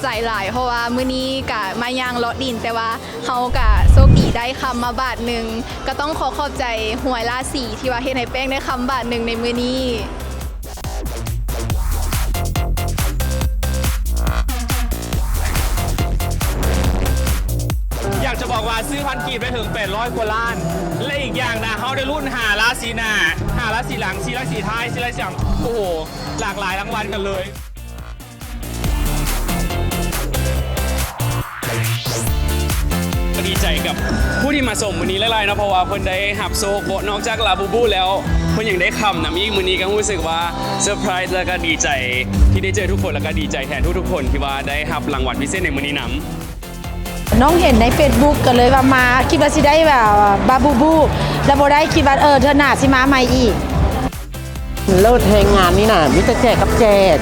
ໃຈຫຼາຍ ເພາະວ່າມື້ນີ້ກະມາຍ່າງເລາະດິນ ແຕ່ວ່າເຮົາກະໂຊກດີໄດ້ຄຳມາບາດໜຶ່ງ ກໍຕ້ອງຂໍຂອບໃຈຮວຍລາສີທີ່ວ່າເຮັດໃຫ້ແປ້ງໄດ້ຄຳບາດໜຶ່ງໃນມື້ນີ້. ຢາກຈະບອກວ່າຊື້ພັນກີບໄດ້ເຖິງແປດຮ້ອຍກວ່າລ້ານ ແລະ ອີກຢ່າງນະ ເຮົາໄດ້ລຸ້ນຫ້າລາສີໜ້າ ຫ້າລາສີຫຼັງ ສີ່ລາສີທ້າຍ ສີ່ລາສີຫຼັງ ໂອ້ໂຫ ຫຼາກຫຼາຍລາງວັນກັນເລີຍ. ກໍດີໃຈກັບຜູ້ທີ່ມາຊົມມື້ນີ້ຫຼາຍໆເນາະ ເພາະວ່າເພິ່ນໄດ້ຮັບໂຊກ ນອກຈາກລາບູບູແລ້ວ ເພິ່ນຍັງໄດ້ຄຳນຳອີກ. ມື້ນີ້ກໍຮູ້ສຶກວ່າເຊີໄພຣສ໌ ແລ້ວກໍດີໃຈທີ່ໄດ້ເຈີທຸກຄົນ ແລ້ວກໍດີໃຈແທນທຸກໆຄົນທີ່ວ່າໄດ້ຮັບລາງວັນພິເສດໃນມື້ນີ້ນຳ. ນ້ອງເຫັນໃນເຟສບຸກກໍເລີຍວ່າມາ ຄິດວ່າຊິໄດ້ແບບບາບູບູ ແລ້ວບໍ່ໄດ້ ຄິດວ່າ ເອີ ເທື່ອໜ້າຊິມາໃໝ່ອີກ. ເລີດແຮງງານນີ້ນະ ມີແຕ່ແຈກກັບແຈກ.